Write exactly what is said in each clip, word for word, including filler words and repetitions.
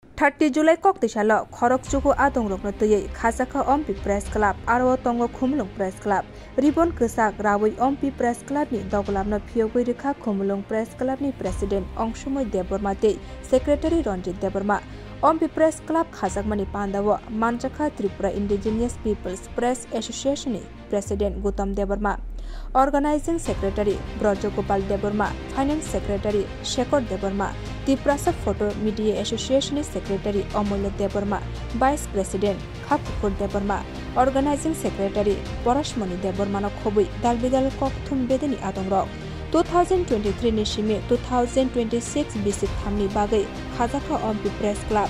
Thirty July koktwisalo khorokchugo adongrokno twiwi khajakha Ompi Press Club, aro tongo Khumulwng Press Club. Ribbon kwchak rawi Ompi Press Club ni dogolamno phiyogwi rwkha Khumulwng Press Club ni President Ongsumoi Debbarma tei Secretary Ranjit Debbarma. Ompi Press Club khajakmani pandao manjakha Tripura Indigenous People's Press Association ni President Gautam Debbarma, Organizing Secretary Brajagopal Debbarma, Finance Secretary Shekhar Debbarma, Tiprasa Photo Media Association ni Secretary Omolya Debbarma, Vice President Khakukur Debbarma, Organizing Secretary Porashmoni Debbarmano khobwi dalbidal kokthum bedeni adongrok. Two thousand twenty-three ni simi two thousand twenty-six bisik thamni bagwi khajakha Ompi Press Club.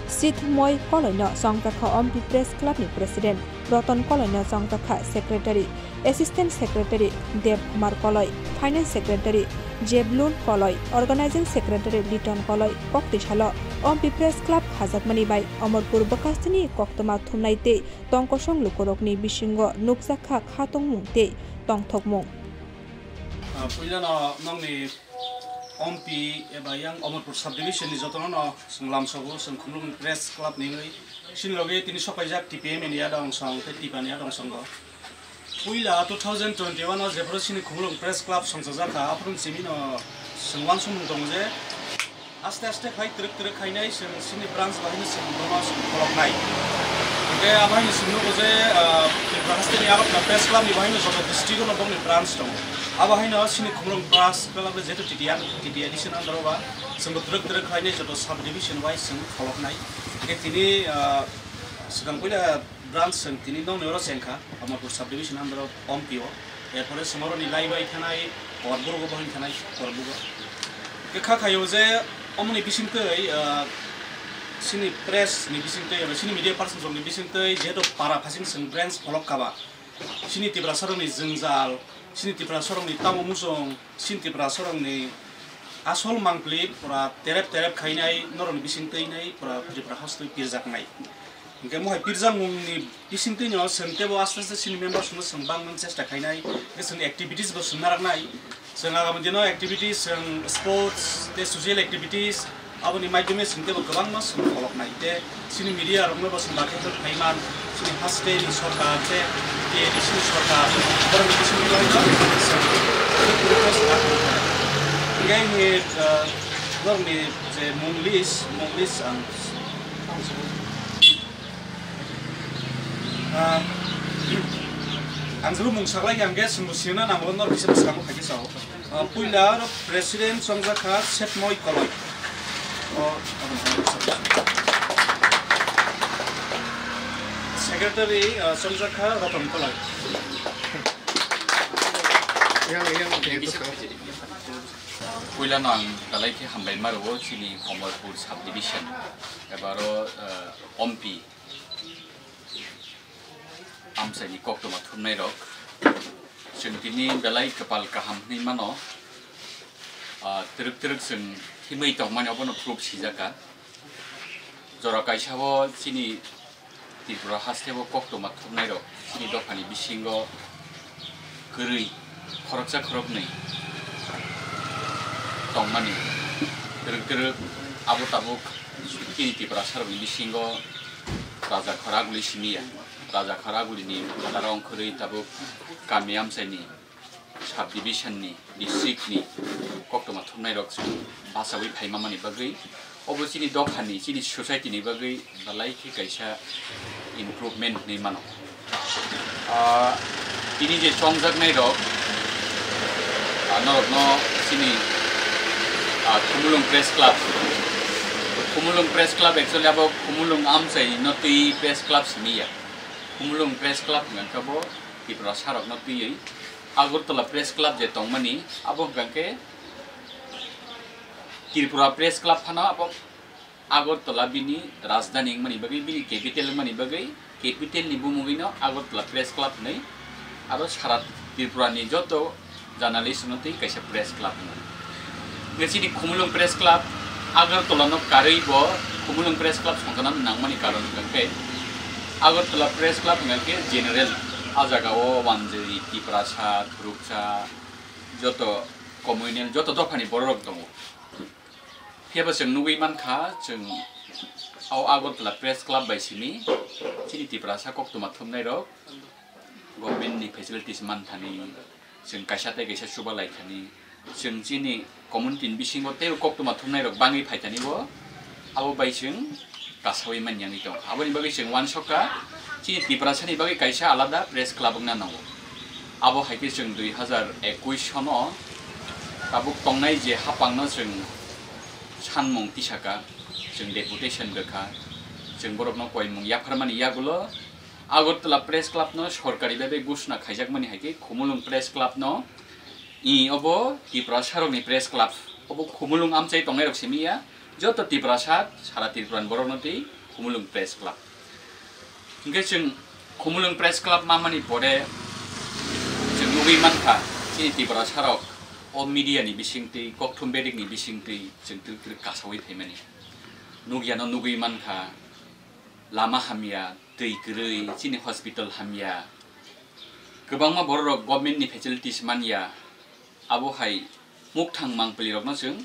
Sithmoi Koloino chongjakha Ompi Press Club ni President Roton Koloino chongjakha Secretary, Assistant Secretary Dev Kumar Koloi, Finance Secretary Jeblun Koloi, Organizing Secretary Liton Koloi. Koktwisalo Ompi Press Club khajakmani bai Omorpur bwkhasteni koktwma thumnai tei tongkosong lukurokni bisingo nukjakha khatungmung tei tongthokmung. Ah, puilano nokni Ompi eba yang Omorpur subdivision ni jotono no chwng lamsogo, chwng Khumulwng Press Club ni wngwi. Chini logi tini sopaijak T P M ni adong song tei Tipa ni adong songo. Puila two thousand twenty-one o jephuru chini Khumulwng Press Club songchajakha, aphuru chini no chwng uansukmung tongo je, aste aste khai twrwk twrwk khainai chwng chini branch bahai no chwng bono chwng kholoknai. Hwnkhe abo haino chwng nugo je, ah, Tripura hasteni Agartala Press Club ni bahai no joto district o no bongni branch tongo. Abo haino chini Khumulwng Press Club le jeto T T R, T T R D C ni under o ba chwng bo twrwk twrwk khainai joto sub division wise chwng kholoknai. Hwnkhe tini, ah, swkang puila branch chwng tini nokni oro chengkha, Omorpur subdivision under o Ompi o. Erpore chwng oroni lai bai thanai Korburugo bohing thanai Korbugo. Khe kha khaio je omoni bisingtwi, ah, chini press ni bisingtwi eba chini media person rokni bisingtwi jehetu para phasing chwng branch pholok kha ba, chini Tiprasa rokni jwngjal, chini Tiprasa rokni tamo muchung, chini Tiprasa rokni asol mangpli pura terep terep khainai norokni bisingtwi nai pura Tripura hastwi pirjaknai. Hwnkhe mohai pirjakmungni bisingtwino chwng teibo aste aste chini members no chwng bangmani chesta khainai, hwnkhe chwng activities bo chwng naraknai. Chwng agami dino activities, chwng sports tei social activities, aboni maidhyome chwng teibo kwbangma chwng pholoknai. Tei chini media rokno bo chwng bakhe khe phaiman, chini hasteni sorkar tei T A D C ni sorkar, borokni bisingtwi no chwng request kha. Hwnkhe, ah, norokni je mung list, mung list ang Ah, ang juru mung saklai ang ge sumbu sirna nang lo nor kisa bwskango khaikhe sao. Ah, puila aro president chongjak kha Setmoi Koloi. O, secretary, ah, chongjak kha Roton Koloi. Yang, yang, Puila no ang belai khe hambai ma rwo chini Omorpur subdivision. Ebaro, ah, Ompi amchaini koktwma thumnai rok. Chwng tini belai kwpal kaham hwnwi mano. Ah, twrwk twrwk chwng himwi tongmani obono proof sijak kha. Jora kaisa o chini Tripura haste o koktwma thumnai rok chini dophani bisingo kwrwi khoroksa khoroknwi tongmani. Twrwk twrwk abo tabuk chini Tiprasa rokni bisingo Raja Khoraguli simi ya. Raja Khoragulini phataro wngkhorwi tabuk kami amchaini, subdivision ni, district ni koktwma thumnai rok chwng bachaui phaima mani bagwi, obo chini dophani, chini society ni bagwi belai khe kaisa improvement hwnwi mano. Ah, tini je chongjaknai rok, ah, norokno chini, ah, Khumulwng Press Club, Khumulwng Press Club actually abo Khumulwng amchai no twi Press Club simi ya. Khumulwng Press Club hwnkha khe bo Tiprasa rokno twiwi Agartala Press Club je tongmani, abo hwnkha khe Tripura Press Club phano abo Agartala bini rajdhani wngmani bagwi, bini capital wngmani bagwi, capital ni bumungwi no Agartala Press Club hwnwi aro sara Tripura ni joto journalist no twi kaisa press club hwnwi. Hwnkhe chini Khumulwng Press Club Agartala no karwi bo Khumulwng Press Club songkha nangmani karon hwnkha khe Agartala Press Club hwnkha khe general, ah jaga o Wanjwi, Tiprasa, Khoroksa, joto communal, joto dophani borok rok tongo. Phiya bo chwng nugwi mankha, chwng Au Agartala Press Club bai simi chini Tiprasa koktwma thumnairok government ni facilities manthani, chwng kaisa tei kaisa chuba laikhani, chwng chini community ni bisingo teibo koktwma thumnairok bangwi phaithani bo, abo bai chwng kasawi manyangwi tongkha. Aboni bagwi chwng uansukha, chini Tiprasani bagwi kaisa alada press club wngna nango. Abo hai khe chwng dui hazar ekush sono tabuk tongnai je hapangno chwng sanmung tisaka, chwng deputation rwkha, chwng borokno koimung yapharmani yagulo Agartala Press Club no sorkari bai bai gusna khaijakmani hai khe Khumulwng Press Club no i obo Tiprasa rokni press club, obo Khumulwng amchai tongnairok simi ya, joto Tiprasa sara Tripura ni borokno twi Khumulwng Press Club. Hingke chwng Khumulwng Press Club mamani pore chwng nugwi mankha, chini Tiprasa rok o media ni bisingtwi, kokthum bedik ni bisingtwi chwng twrwk twrwk kasawi phaimani. Nugyano nugwi mankha, lama hamya, twi kwrwi, chini hospital hamya, kwbangma borok rok government ni facilities manya, abo hai mukthang mangpili rokno chwng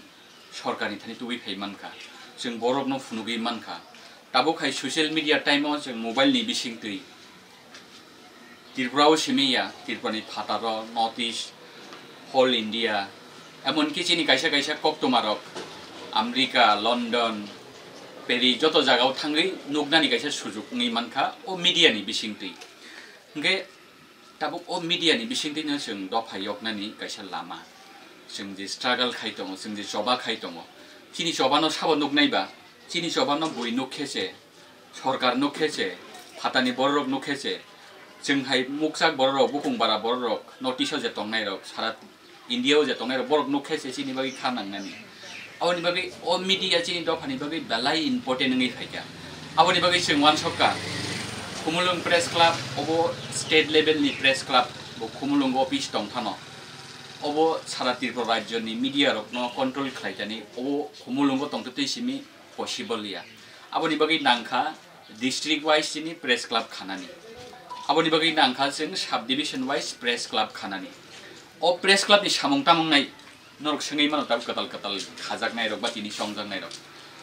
sorkar ni thani tubui phai mankha, chwng borok no phunugwi mankha. Tabuk hai social media time o chwng mobile ni bisingtwi Tripura o simi ya, Tripura ni phataro, North East, whole India, emonki chini kaisa kaisa koktwma rok America, London, Paris joto jaga o thangwi nuknani kaisa sujuk wngwi mankha o media ni bisingtwi. Hingke tabuk o media ni bisingtwi no chwng dopha yoknani kaisa lama. Chwng je struggle khai tongo, chwng je choba khai tongo. Chini choba no sabo nuknai ba, chini choba no bui nuk khe se, sorkar nuk khe se, phatani borok nuk khe se, chwng hai mukchak borok, bukung bara borok, notice o je tongnai rok, sara India o je tongnai rok borok nuk khe se chini bagwi kha nangnani. Aboni bagwi o media chini dophani bagwi belai important wngwi phaikha. Aboni bagwi chwng uansukha, Khumulwng Press Club obo state level ni press club, bo Khumulwng office tong phano. Obo sara Tripura rajyo ni media rok no control khlai tani, obo Khumulwng o tongtwtwi simi possible ya. Aboni bagwi nangkha district wise chini press club khanani. Aboni bagwi nangkha chwng sub division wise press club khanani. O press club ni samung tamung nai norok swngwi mano, tabuk kwtal kwtal khajaknai rok ba tini chongjaknai rok.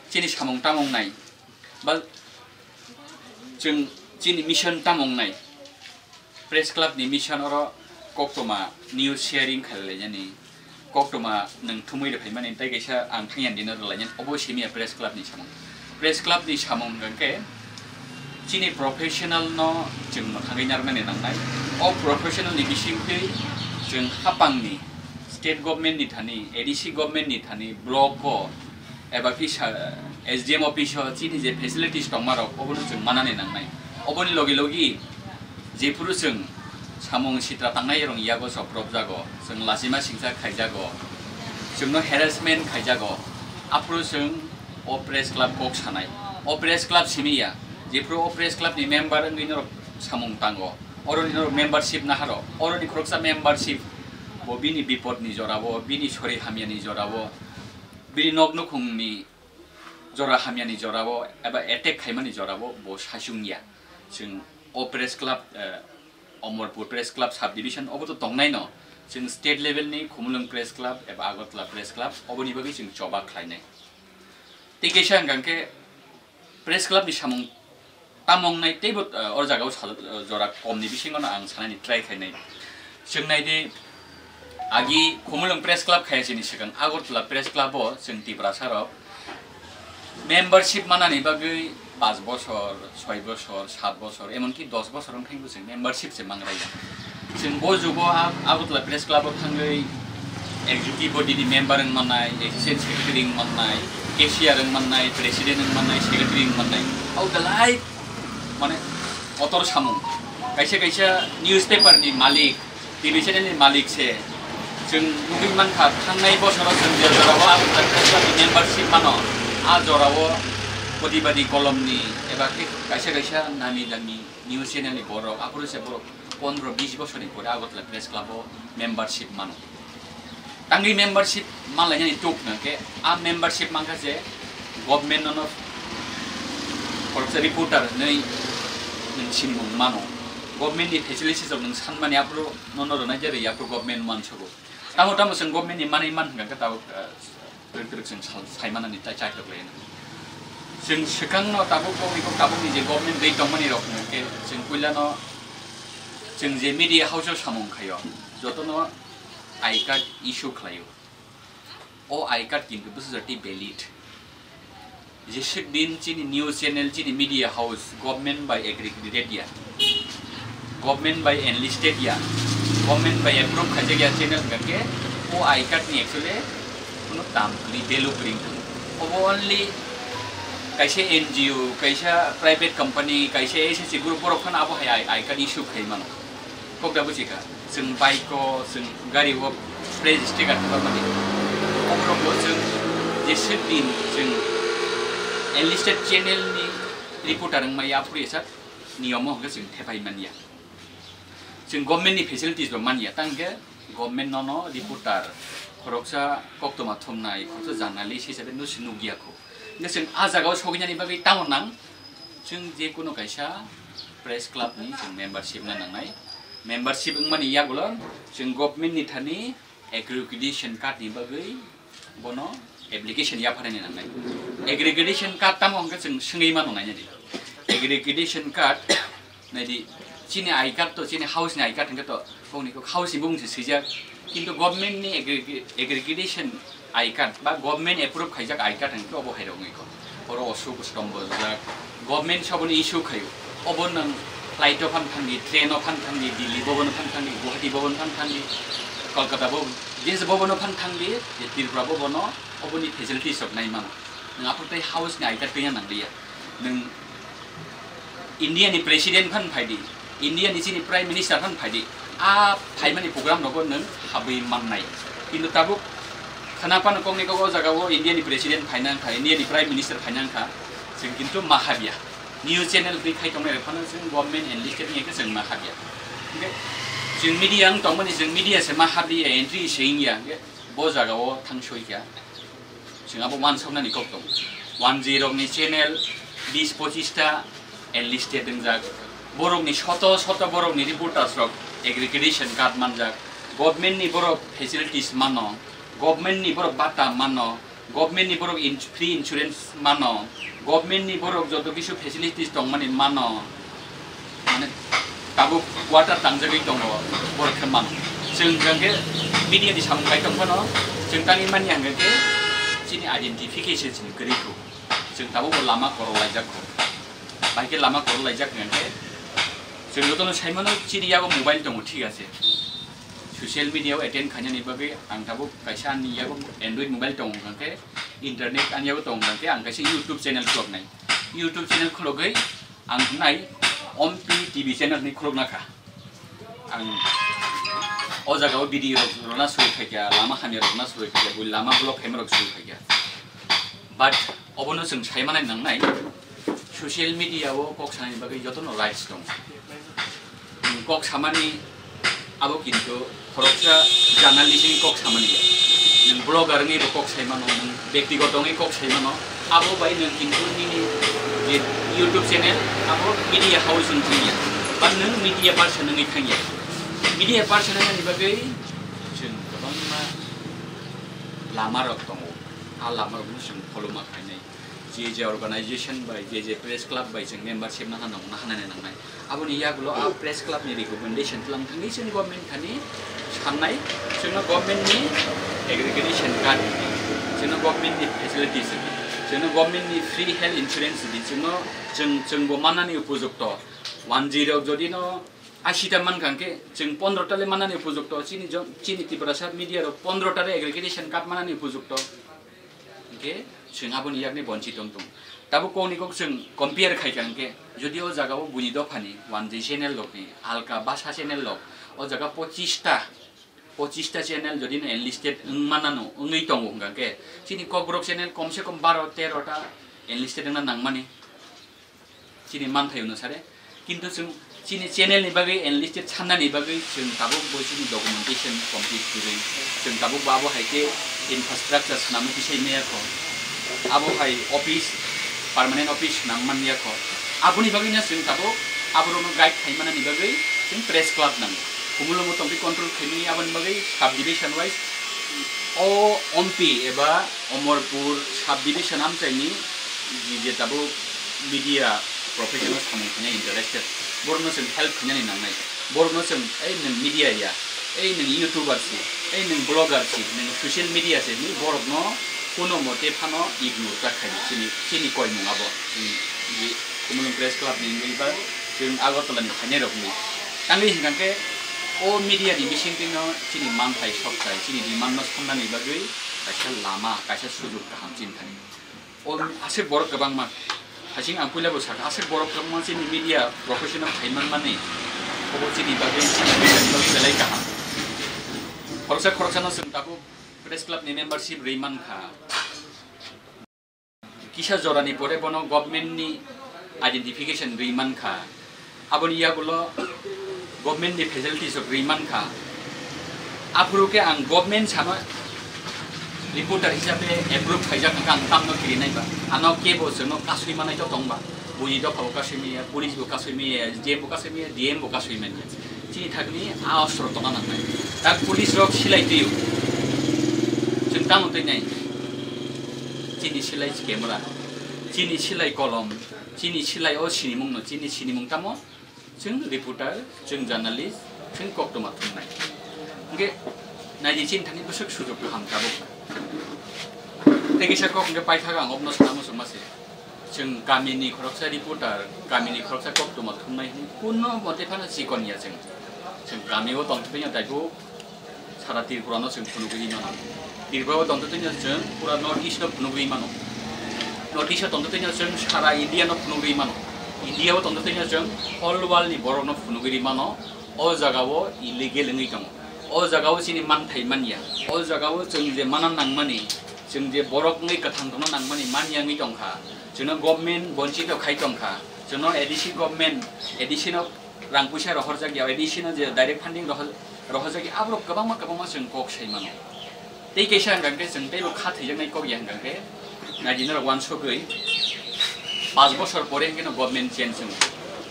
Chini samung tamung nai ba chwng chini mission tamung nai. Press club ni mission oro koktwma news sharing khailai jani, koktwma nwng thumwi rwphaimani tei kaisa ang thangya dino rwlainani, obo simi ya press club ni samung. Press club ni samung hwnkhe chini professional no chwng mwthangwi narwknani nangnai. O professional ni bisingtwi chwng hapangni state government ni thani, A D C government ni thani, block o eba kisa S D M office o chini je facilities tongma rok, obono chwng manani nangnai. Oboni logi logi jephuru chwng samung sitra tangnai rong yago chopropjago, chwng lachima singsa khaijago, chwngno harassment khaijago, aphuru chwng o press club kok sanai. O press club simi ya, jephuru o press club ni member wngwi norok samung tango, oroni norok membership naharo, oroni khoroksa membership bo bini bipod ni jorao, bini sori hamya ni jorao, bini nok nukhung ni jora hamya ni jorao eba attack khaimani jorao bo sachung ya. Chwng o press club, eh, Omorpur Press Club sub division obo to tongnai no, chwng state level ni Khumulwng Press Club eba Agartala Press Club oboni bagwi chwng choba khlainai. Tei kaisa hwnkha khe press club ni samung tamo wngnai teibo, eh, o jaga o sal-, eh, jora kom ni bisingo no ang sanani try khainai. Chwng nai di, agi Khumulwng Press Club khaya chini swkang Agartala Press Club o chwng Tiprasa rok membership manani bagwi paanch bosor, soi bosor, saat bosor, emonki dos bosor wng thangbo chwng membership se mangraiya. Chwng bo jugo a-, Agartala Press Club o thangwi executive body ni member wng mannai, assistant secretary wng mannai, cashier wng mannai, president wng mannai, secretary wng mannai. Abo belai mane kotor samung. Kaisa kaisa newspaper ni malik, T V channel ni malik se. Chwng nugwi mankha, thangnai bosoro chwng je jorao Agartala Press Club ni membership mano, a jorao Pratibadi Kolom ni eba khe kaisa kaisa nami dami news channel ni borok, aphuru se borok pondro bis bosorni pore Agartala Press Club o membership mano. Tangwi membership manlainani tuk hwnkhe, a membership mankha je government nono khoroksa reporter hinwi nwng sinimung mano. Government ni facilities rok nwng sanmani aphuru nono rwnai je rwya aphuru government mansugo. Tamo tamo chwng government ni manwi man hwnkha khe tabuk, ah, twrwk twrwk chwng sal-, saimanani tai chaitok lainani. Chwng swkangno tabuk bokni kok tabukni je government dei tongmani rok hwnkhe chwng puilano chwng je media house o samung khaio, jotono I card issue khlaio. O I card kintu bwsajati valid. Jeswk din chini news channel, chini media house government bai accredited ya, government bai enlisted ya, government bai approve khaijak ya channel hwnkhe o I card ni actually kuno tam kwrwi, value kwrwi wngkha. Obo only kaisa N G O, kaisa private company, kaisa S S C group borok phano abo hai I, I card issue khai mano. Kok da buji kha, chwng bike o, chwng gari o press sticker thepamani. Oborok bo chwng jeswk din chwng enlisted channel ni reporter wngmaya aphuru esa niyom o hwnkhe chwng thepai manya. Chwng government ni facilities bo manya, tang khe government nono reporter khoroksa koktwma thumnai, khoroksa journalist hisabe no se nukya kho. Hwnkhe chwng a jagao soginani bagwi tamo nang, chwng je kono kaisa press club ni chwng membership na nangnai. Membership wngmani yagulo chwng government ni thani accreditation card ni bagwi bono application yapharani nangnai. Accreditation card tamo hwnkhe chwng swngwi mano nainani. Accreditation card naidi, chini I card to, chini house ni I card hwnkhe to, kokni kok house ni bumung se swijak. Kintu government ni aggre-, aggregation I card ba government approve khaijak I card hwnkhe obo hai rok wngwi kho. Oro osuk stombo jak, government se obono issue khaio. Obo nwng flight o phan thangdi, train o phan thangdi, Delhi bobono phan thangdi, Guwahati bobono phan thangdi, Kolkata bo, je bobono phan thangdi, je Tripura bobono oboni facilities rok nai mano. Nwng aphuru tei house ni I card twiya nang liya. Nwng India ni president phan phaidi, India ni chini prime minister phan phaidi, a phaimani program rogo nwng habwi mannai. Kintu tabuk khana phano kokni kok o jaga o India ni president phaina wngkha, India ni prime minister phaina wngkha, chwng kintu ma habya. News channel twi khai tongnai rok phano chwng government enlisted wngya khe chwng ma habya. Hwnkhe chwng media wng tongmani, chwng media se ma habya, entry se wngya, hwnkhe bo jaga o thang soi kha. Chwng abo uansuknani kok tongo. Wanjwi rokni channel bis pochis ta enlisted wngjak. Borokni soto soto borokni reporters rok aggregation card manjak. Government ni borok facilities mano. Government ni borok bata mano. Government ni borok in-, free insurance mano. Government ni borok joto kisu facilities tongmani mano. Mane tabuk quarter tangjagwi tongo, borok khe mano. Chwng hwnkhe media ni samung bai tong phano, chwng tangwi manya hwnkhe chini identification chini kwrwi kho. Chwng tabuk bo lama korok laijak kho. Bai khe lama korok laijak hwnkhe chwng jotono sai mano chini yago mobile tongo, thik ase. Social media o attend khainani bagwi ang tabuk kaisa ani yago Android mobile tongo hwnkhe, internet ani yago tongo hwnkhe ang kaisa YouTube channel khuloknai. YouTube channel khulogwi ang nai Ompi T V channel ni khulokna kha. Ang o jaga o video rok rwna suru khaikha, lama hamya rok rwna suru khaikha, bui lama block khaima rok suru khaikha. But obono chwng sai manai nangnai, social media o kok sanani bagwi jotono rights tongo. Nwng kok samani abo kintu khoroksa journalist ni kok samani ya. Nwng blogger wngwi bo kok sai mano, nwng bektigoto wngwi kok sai mano. Abo bai nwng kintu nini je YouTube channel abo media house wng thangya. Ba nwng media person wngwi thangya. Media person wngmani bagwi chwng kwbangma lama rok tongo. A lama rokno chwng follow ma khainai. Je je organization bai, je je press club bai chwng membership nahana, nahana nangnai. Aboni yagulo a press club ni recommendation tlang thangwi chwng government thani sannai, chwngno government ni aggregation card rwdi, chwngno government ni facilities rwdi, chwngno government ni free health insurance rwdi, chwngno chwng, chwngbo mannani upojukto. Wanjwi rok jodi no ashi ta mankha hwnkhe chwng pondro ta le mannani upojukto, chini jon-, chini Tiprasa media rok pondro ta le aggregation card mannani upojukto. Hwnkhe chwng aboni yakni bonchit wng tong. Tabuk kokni kok chwng compare khaikha hwnkhe, jodi o jaga o buini dophani wanjwi channel rokni alka basa channel rok, o jaga pochis ta, pochis ta channel jodi no enlisted wng manano, wngwi tongo hwnkha hwnkhe, chini Kokborok channel komse kom baro tero ta enlisted wngna nangmani. Chini manthai hwnwi sare. Kintu chwng chini channel ni bagwi enlisted sannani bagwi chwng tabuk bo chini documentation complete kwrwi. Chwng tabuk bo abo hai khe infrastructure swnamwi tisai maya kho. Abo hai office, permanent office swnam man ya kho. Aboni bagwi no chwng tabuk aborokno guide khai manani bagwi chwng press club nango. Kumulungo tongtwi control khaimani aboni bagwi subdivision wise o Ompi eba Omorpur subdivision amchaini Ni je tabuk media professional samung khainai interested, borokno chwng help khainani nangnai. Borokno chwng, "Ei nwng media ya, ei nwng YouTuber si, ei nwng blogger si, nwng social media si," hinwi borokno kuno mote phano ignore ta khainai. Chini, chini koimung abo. Chini, chini Khumulwng Press Club ni wngwi ba chwng Agartala ni phainairokni. Tangwi hwnkha khe o media ni bisingtwino chini manthai sokthai, chini demand no sannani bagwi kaisa lama, kaisa sujok kaham chini thani. O aswk borok kwbangma. Hasing ang puila bo sakha, aswk borok kwbangma chini media professional khai manmani. Obo chini bagwi, chini bagwi belai kaham. Khoroksa khoroksano chwng tabuk Press Club ni membership rwi mankha. Kisa jorani pore bono government ni identification rwi mankha. Aboni yagulo government ni facilities rok rwi mankha. Aphuru khe ang government sano reporter hisabe approve khaijak wngkha, ang tamno kirinai ba. Ano kebo chwngno kasui manai to tongba. Buini dopha bo kasui maya, police bo kasui maya, S D M bo kasui maya, D M bo kasui manya. Chini thakni a ostro tongna nangnai. Tak police rok silai twiyo. Chwng tamo twi nai. Chini silai camera, chini silai kolom, chini silai o sinimung no, chini sinimung tamo? Chwng reporter, chwng journalist, chwng koktwma thumnai. Hwnkhe naidi chini thani bwswk sujok kaham tabuk. Tei kisa kok hwnkhe paithak ang obno sana muchungma se. Chwng kamini khoroksa reporter, kamini khoroksa koktwma thumnai hwnwi kuno mote phano chikon ya chwng. Chwng kamio tongthokya taibo. Sara Tripura no chwng phunugwi mano. Tripura o tongtwtwino chwng pura North East no phunugwi mano. North East o tongtwtwino chwng sara India no phunugwi mano. India o tongtwtwino chwng whole world ni borok no phunugwi mano. O jaga o illegal wngwi tongo. O jaga o chini manthai manya. O jaga o chwng je mana nangmani, chwng je borok wngwi kwthang tongna nangmani manya wngwi tongkha. Chwngno government bonchito khai tongkha. Chwngno A D C government, A D C no rang puisa rohorjak ya, A D C no je direct funding rohor-, rohorjak ya, aborok kwbangma kwbangma chwng kok sai mano. Tei kaisa hwnkha khe chwng teibo kha thwijaknai kok ya hwnkha khe, naidi norok uansugwi, panch bosor pore hwnkhe no government change wngo.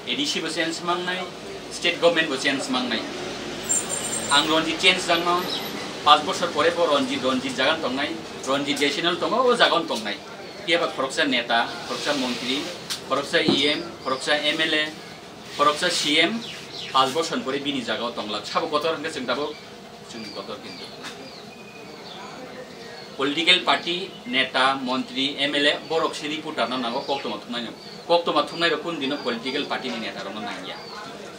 A D C bo change mangnai, state government bo change mangnai. Ang Ranjit change jangno, panch bosor pore bo Ranjit, Ranjit jagan tongnai, Ranjit je channel tongo, o jagan tongnai. Phiya ba khoroksa neta, khoroksa montri, khoroksa E M, khoroksa M L A, khoroksa C M, panch bosor pore bini jagao tonglak. Sabo kotor hwnkhe chwng tabuk chwng kotor kintu. Political party, neta, montri, M L A, borok se reporter no nango, koktwma thumnai no. Koktwma thumnai rok kun dino political party ni neta rok no nangya.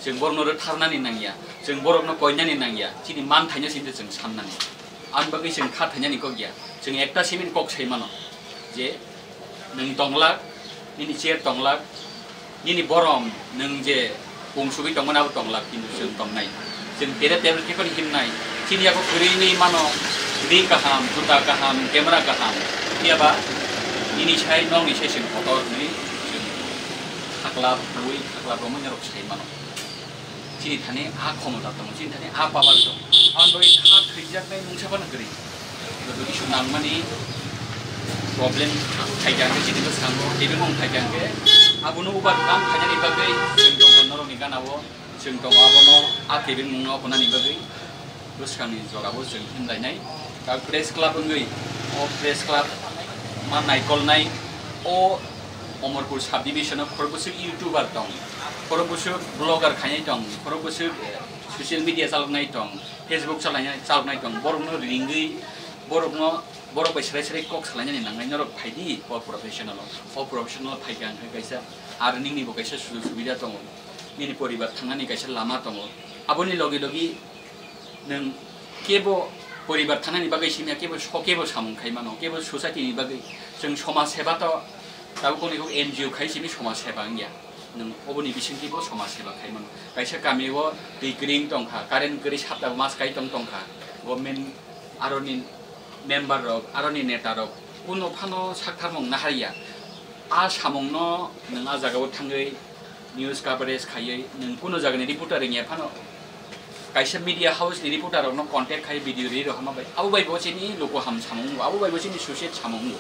Chwng borok no rwtharnani nangya, chwng borok no koinani nangya, chini manthaino sinte chwng sannani. Ang bagwi chwng kha thainani kok ya. Chwng ekta simi kok sai mano je nwng tonglak, nini chair tonglak, nini borom nwng je pungsugwi tongmani abo tonglak, kintu chwng tongnai. Chwng tere table khe phano himnai. Chini yago kwrwi wngwi mano, ri kaham, juta kaham, camera kaham. Phiya ba nini sai, nokni sai chwng kotor hwnwi chwng khaklap, bui khaklap romwi norok sai mano. Chini thani a khomota tongo, chini thani a power tongo. Aboni bagwi kha thwijaknai mungsa phano kwrwi. Joto kisu nangmani problem phaikha hwnkhe chini bwskango tebengmung phaikha hwnkhe abono ubar kam khainani bagwi chwng tongo norokni ganao, chwng tongo abono a tebengmungno hwnani bagwi. Bwskangni jorao chwng himlainai. Ta press club wngwi, o press club ma naikolnai, o Omorpur subdivision o khorokbwswk YouTuber tong, khorokbwswk blogger khainai tong, khorokbwswk, eh, social media chaloknai tong, Facebook chalainai, chaloknai tong, borokno ringwi, borokno, borok bai serai serai kok salainani nangnai, norok phaidi o professional o, o professional phaikha hwnkhe kaisa earning ni bo kaisa sujog subida tongo, nini poribar thangnani kaisa lama tongo, aboni logi logi nwng kebo poribar thangnani bagwi simi ya, kebo so-, kebo samung khai mano, kebo society ni bagwi. Chwng somaj seba to tabuk koni kok N G O khai simi somaj seba wngya. Nwng oboni bisingtwi bo somaj seba khai mano. Kaisa kami o twi kwrwi wng tongkha, current kwrwi sapta mas kai tong tongkha. Government aroni member rok, aroni neta rok kuno phano saktharmung naharya. A samungno nwng a jagao thangwi news coverage khaiwi nwng kuno jagani reporter wngya phano kaisa media house ni reporter rokno contact khai video ri rohorma bai, abo bai bo chini luku ham samung wngo, abo bai bo chini suicide samung wngo.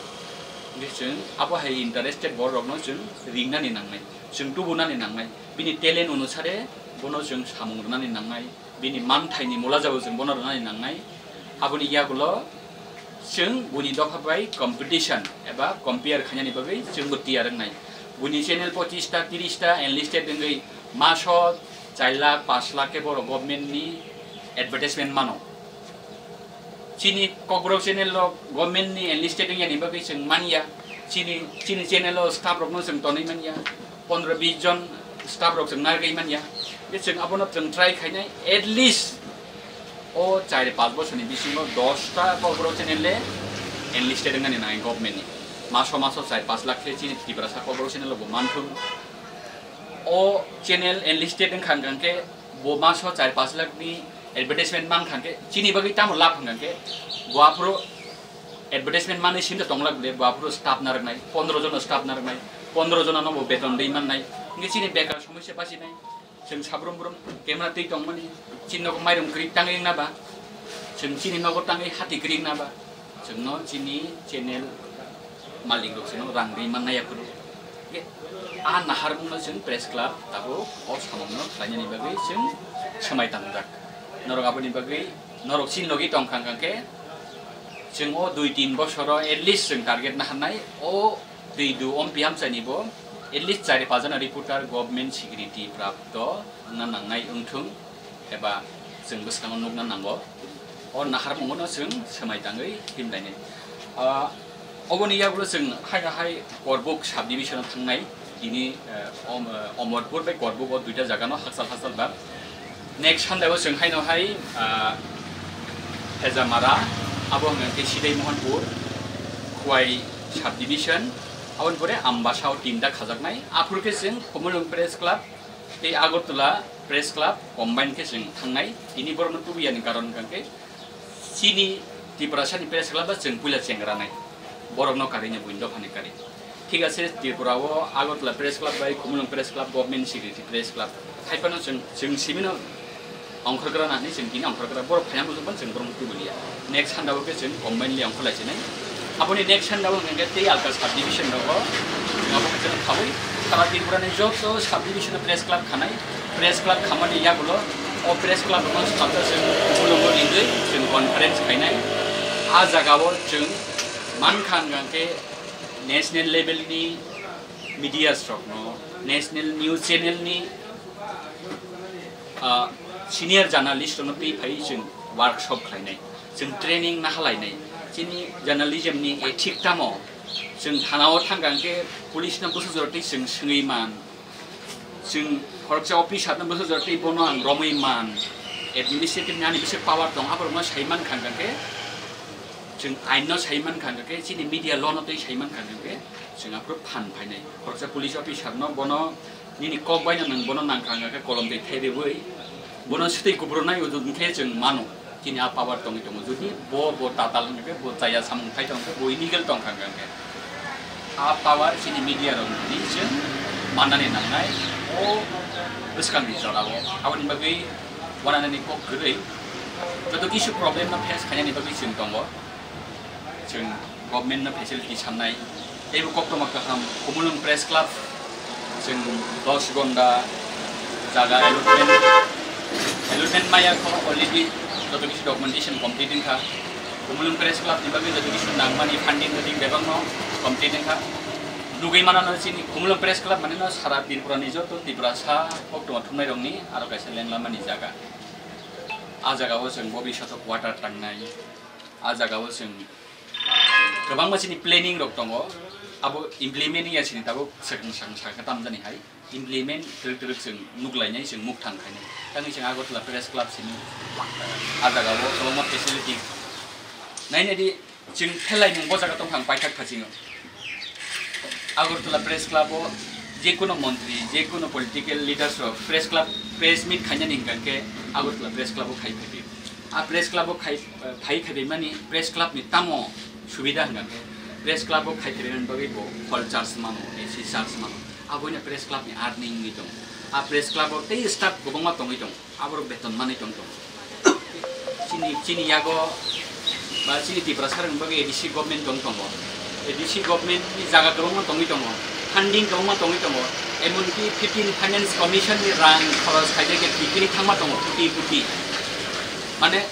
Hwnkhe chwng abo hai interested borok rokno chwng ringnani nangnai, chwng tubunani nangnai, bini talent onusare bono chwng samung rwnani nangnai. Bini manthaini mula jabo chwng bono rwnani nangnai. Aboni yagulo Chwng buni dopha bai competition eba compare khainani bagwi chwngbo tiyar wngnai. Buni channel pochista, tirista enlisted wngwi maso char lakh, panch lakh khe borok government ni advertisement mano. Chini Kokborok channel rok government ni enlisted wngyani bagwi chwng manya. Chini, chini channel o staff rokno chwng tonwi manya. Pondro bis jon staff rok chwng narwgwi manya. Be chwng abono chwng try khainai, at least o char panch bosorni bisingo dosta Kokborok channel le enlisted wngnani nangnai government ni. Maso maso char panch lakh khe chini Tiprasa Kokborok channel bo manthung. O channel enlisted wngkha hwnkhe bo maso char panch lakh ni advertisement mankha hwnkhe chini bagwi tamo lab hwnkha hwnkhe bo aphuru advertisement manwi simi tong lak le bo aphuru staff narwknai, pondro jono staff narwknai, pondro jono no bo beton dei mannai, hwnkhe chini bekar somosya bachinai. Chwng sabrum brum camera twi tongmani, chini nogo mairum kwrwi tangwi wngna ba, chwng chini nogo tangwi hati kwrwi wngna ba, chwngno chini channel malik rok chwngno rang rwi mannai aphuru. Hwnkhe a naharmungno chwng press club tabuk o samungno khlainani bagwi chwng swmai tangjak. Norok aboni bagwi norok chini logi tongkha hwnkhe chwng o dui tin bosoro at least chwng target naharnai o twi du om piyam chani bo at least chari pajana reporter government security prapto wngna nangnai wngthung eba chwng bwskango nukna nango. O naharmungono chwng swmai tangwi himlainai. Ah, oboni yagulo chwng hai hai Korbuk subdivision-o thangnai, tini, eh, Om-, eh, Omorpur bai Korbuk o duita jagano hakchal hakchal ba. Next Sunday o chwng haino hai, ah, Hejamara, abo hwnkhe Sidai Mohanpur, Khwai subdivision, aboni pore Ambasa o tinta khajaknai. Aphuru khe chwng Khumulwng Press Club tei Agartala Press Club combine khe chwng thangnai. Tini borokno tubuyani karon hwnkhe chini Tiprasani Press Club ba chwng puila chengranai, borokno karwi no buini dophani karwi. Thik ase, Tripura o Agartala Press Club bai Khumulwng Press Club, Government Secretary Press Club, hai phano chwng, chwng simino ongkhorgra na hinwi chwng tini ongkhorgra, borok phaiya muchung phano chwng borokno tubuli ya. Next handa o khe chwng combine le ongkhorlai sinai. Aboni next handa o hwnkhe tei alka subdivision rogo, abo khe chwng khaui sara Tripura ni joto subdivision o press club khanai, press club khamani yagulo o press club rokno swkang khe chwng Khumulwngo ringwi chwng conference khainai. A jaga o chwng mankha hwnkhe national level ni media rokno, national news channel ni, ah, senior journalist rokno twi phai chwng workshop khlainai, chwng training nahalainai. Chini journalism ni ethic tamo, chwng thana o thangkha hwnkhe police no bwswk jora twi chwng swngwi man, chwng khoroksa officer no bwswk jora twi bono ang romwi man, administrative ni ani bwswk power tong, aborokno sai mankha hwnkhe chwng ain no sai mankha hwnkhe chini media law no twi sai mankha hwnkhe chwng aphuru phan phainai. Khoroksa police officer no bono nini kok bai no nwng bono nangkha hwnkhe kolom twi thai rwui bono swtwi kuphuru nai udu hwnkhe chwng mano. Chini a power tongwi tongo. Jodi bo, bo tatal hwnkhe, bo chaya samung khai tongkhe, bo illegal tongkha hwnkhe, a power chini media rok ni chwng mannani nangnai o bwskang ni jora o. Aboni bagwi wananani kok kwrwi joto kisu problem no face khainani bagwi chwng tongo. Chwng government no facility samnai. Teibo koktwma kaham, Khumulwng Press Club, chwng dos gonda jaga allotment, allotment maya kho already joto kisu documentation complete wngkha. Khumulwng Press Club ni bagwi joto kisu nangmani funding rwdi bebakno complete wngkha. Nugwi manano chini Khumulwng Press Club manino sara Tripura ni joto Tiprasa koktwma thumnairokni aro kaisa lenglamani jaga. A jagao chwng bobishoto quarter tangnai. A jagao chwng kwbangma chini planning rok tongo, abo implement wngya sini tabuk swkang swkang sakha tamjani hai implement twrwk twrwk chwng nuklainai, chwng mukthang khainai. Tangwi chwng Agartala Press Club sini, ah, ah jagao kwbangma facility nainai di, chwng phelai mung bo jaga tongkha ang paithak phasingo. Agartala Press Club o je kono montri, je kono political leaders rok press club, press meet khainani hingka khe Agartala Press Club o khai phaiphio. A press club o khai, eh, phai khaibimani press club ni tamo subida hingka khe press club o khai khaibimani bagwi bo hall charge mano, A C charge mano. Aboino press club ni earning wngwi tongo. A press club o tei staff kwbangma tongwi tongo. Aborok beton manwi tong tongo. Chini, chini yago ba chini Tiprasa rokni bagwi A D C government tong tongo. A D C government ni jaga kwbangma tongwi tongo. Funding kwbangma tongwi tongo. Emonki fifteen Finance Commission ni rang khoros khaijak khe tikini thangma tongo, kuti kuti. Mane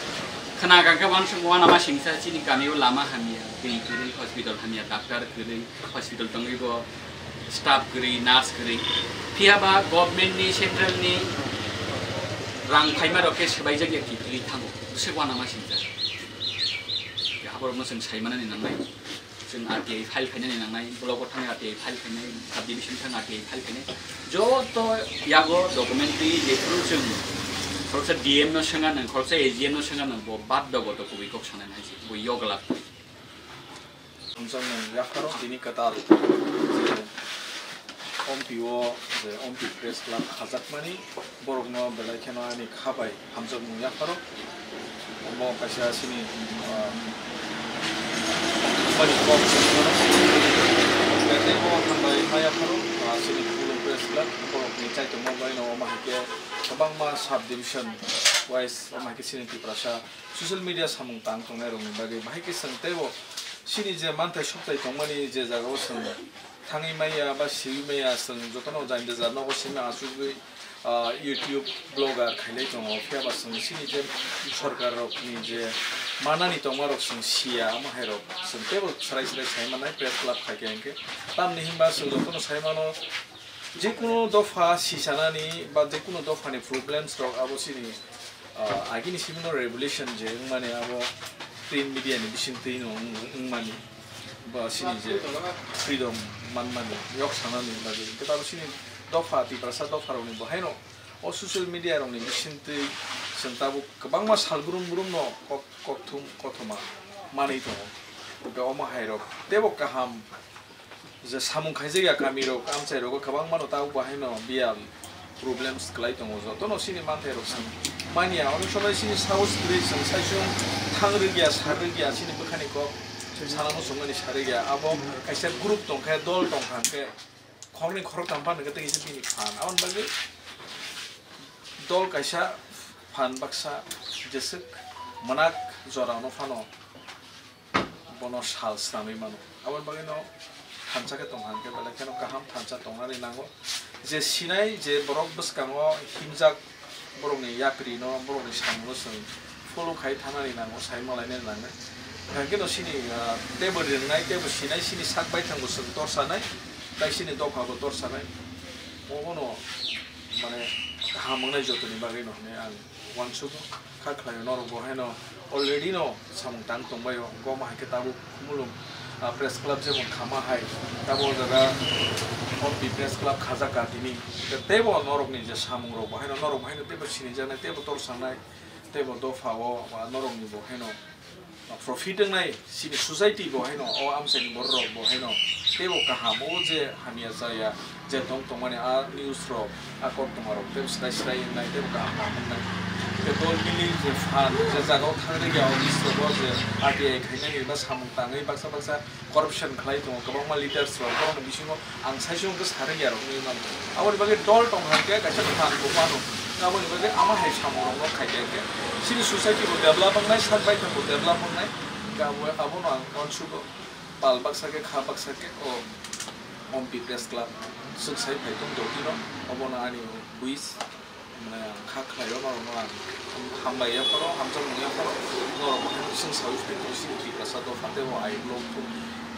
Khna kha khe uansuk uanama singsa chini kamio lama hamya, twi kwrwi, hospital hamya, doctor kwrwi, hospital tongwi bo staff kwrwi, nurse kwrwi. Phiya ba government ni, central ni rang phaima rok khe swbaijak ya kiphilwi thango. Bwswk uanama singsa. Aborokno chwng saimanani nangnai. Chwng R T I file khainani nangnai, block o thangwi R T I file khainai, sub division thang R T I file khainai. Joto yago documentary jephuru chwng khoroksa D M no swnga nang, khoroksa A G M no swnga nang, bo bad dogo to kubui kok sanai nai se, bo yogla. Hamjakmung yapharo tini kwtal je Ompi o je Ompi Press Club khajakmani borokno belai kheno ani kha bai hamjakmung yapharo. Omo kaisa chini, ah, mani kok chini bono. Tei bo hambai ma yapharo, ah, chini Khumulwng Press Club borokni chaitongma bai no omo hai khe kwbangma sub division wise omo hai khe chini Tiprasa social media samung tang tongnai rokni bagwi bahai khe chwng teibo chini je manthai sokthai tongmani je jagao chwng thangwi maya ba siwi maya, chwng jotono jani jani nogo simi achugwi, ah, YouTube blogger khailai tongo. Phiya ba chwng chini je sorkar rokni je manani tongma rok chwng siya, omo hai rok chwng teibo swrai swrai sai manai press club khai khe hinkhe. Tamni hinba chwng jotono sai mano, jekunu dopha sisanani ba jekunu dophani problems rok abo chini, ah, agini simi no revolution je wngmani abo print media ni bisingtwi no wng-, wngmani. Ba chini je freedom manmani, yok sanani bagwi. Hwnkhe tabuk chini dopha, Tiprasa dopha rokni bo haino o social media rokni bisingtwi chwng tabuk kwbangma sal brum brum no kok-, kokthum kothoma manwi tongo. Hwnkhe omo hai rok teibo kaham je samung khaijak ya kami rok, amchai rogo kwbangma no tabuk bo haino biyal problems kwlai tongo, jotono chini manthai rok chwng manya. Onek somoi chini saus kwrwi chwng saichung thang rwgya, sar rwgya, chini bwkhani kok sana muchungmani sa rwgya. Abo kaisa group tongkhe, dol tongkha hwnkhe khoroknwi khoroktham phano hwnkhe tei kisa bini phan. Aboni bagwi dol kaisa phan baksa jeswk mwnak jorano phano bono sal swnamwi mano. Aboni bagwino thansa khe tongkha hwnkhe belai kheno kaham thansa tongnani nango. Je sinai je borok bwskango himjak borokni yaprino, borokni samungno chwng follow khai thanani nango, sai malainani nango. Hwnkhe no chini, ah, teibo ringnai, teibo sinai, chini sak baithangbo chwng torsanai, tei chini dophabo torsanai. Obono mane kaham wngnai jotoni bagwino hinwi ang uansugo. Kha khlaio norok bo haino already no samung tang tongbaio, omo hai khe tabuk Khumulwng, ah, Press Club jemon khama hai, tabuk o jaga Ompi Press Club khajak ka tini. Teibo norokni je samung rok bo haino, norok bo haino teibo sinijaknai, teibo torsanai, teibo dopha o, ah, norokni bo haino profit wngnai, chini society bo haino, o amchaini borok rok bo haino teibo kaham, o je hamya chaya, je tong tongmani a news rok, a koktwma rok teibo swrai swrai wngnai, teibo kaham kaham wngnai. Tei dol mili je phan, je jagao thang rwgya office rogo je R T I khainani ba samung tangwi baksa baksa corruption khlai tongo, kwbangma leaders rok, borokni bisingo ang saichung khe sa rwgya rok hinwi mano. Aboni bagwi dol tong hai khe kaisa phan bo mano. Aboni bagwi ama hai samung rok no khai khe chini society bo develop wngnai, sak baithang bo develop wngnai. Abo, abono ang uansugo. Pal baksa khe, kha baksa khe, o Ompi Press Club swk sai phai tong dotino, obono ani wish, mane ang kha khlaio norokno ang hambai yapharo, hamjakmung yapharo, norok bo haino chwng saui phai tong sini Tiprasa dopha tei o ayuk lok thung,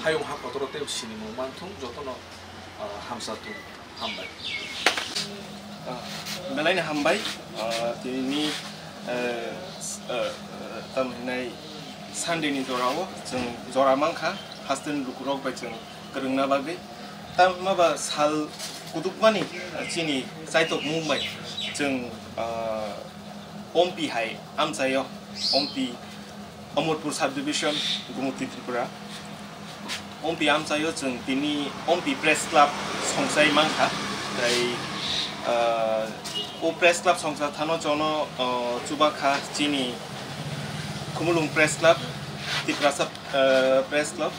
hayung ha kotoro tei sinimung man thung, jotono, ah, hamsa thung. Hambai. Ah, belaini hambai, ah, tini, eh, s-, eh, eh, tamo hinai Sunday ni jora o chwng jora mankha, hasteni lukurok bai chwng kwrwngna bagwi. Tamo hwnba sal kutukmani, ah, chini chaitokmung bai chwng, ah, Ompi hai amchaio, Ompi Amarpur Subdivision, Gumoti Tripura. Ompi amchaio chwng tini Ompi Press Club songchai mankha. Tei, ah, o Press Club songcha thano chono, ah, chubakha chini Khumulwng Press Club, Tiprasa, ah, Press Club,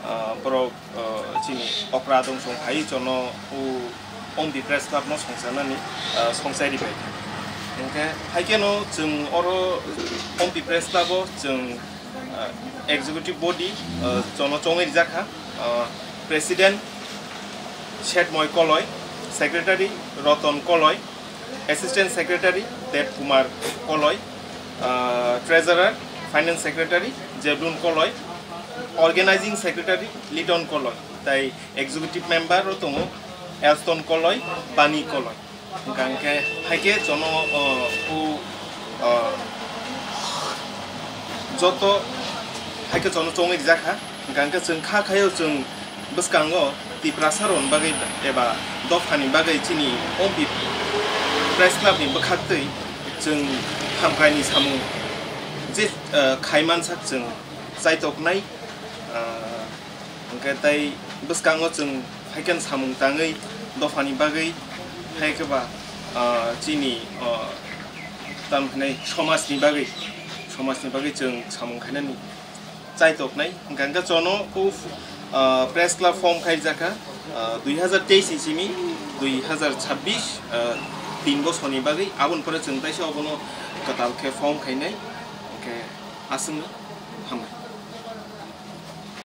ah, borok, ah, chini okra dong song phai chono o Ompi Press Club no songchanani, ah, songchai ribai. Hingkhe haikhe no chwng oro Ompi Press Club o chwng, ah, executive body, ah, chono chongwi rijak kha, ah, President Shetmoy Koloi, Secretary Roton Koloi, Assistant Secretary Dev Kumar Koloi, ah, Treasurer Finance Secretary Jeblun Koloi, Organizing Secretary Liton Koloi, tai Executive Member o tongo Elston Koloi, Bani Koloi. Hingkha hingkhe haikhe jono, o, o, o, joto haikhe jono chongwi rijak kha. Hingkha hingkhe chwng kha khaio chwng bwskango Tiprasa rokni bagwi eba dophani bagwi chini O M P Press Club ni bwkhaktwi chwng hamkraini samung je, eh, khaimansak chwng chaitoknai, eh, hingkhe tai bwskango chwng haikhe samung tangwi dophani bagwi haikhe ba, eh, chini, eh, tamhinai somajni bagwi, somajni bagwi chwng samung khainani chaitoknai. Hingkha hingkhe jono o, ah, Press Club form khaijakha, ah, dui hazar teis ni simi dui hazar chabbish, ah, tin bosorni bagwi. Aboni pore chwng taisa obono kwtal khe form khainai. Hingkhe aswkno hambai.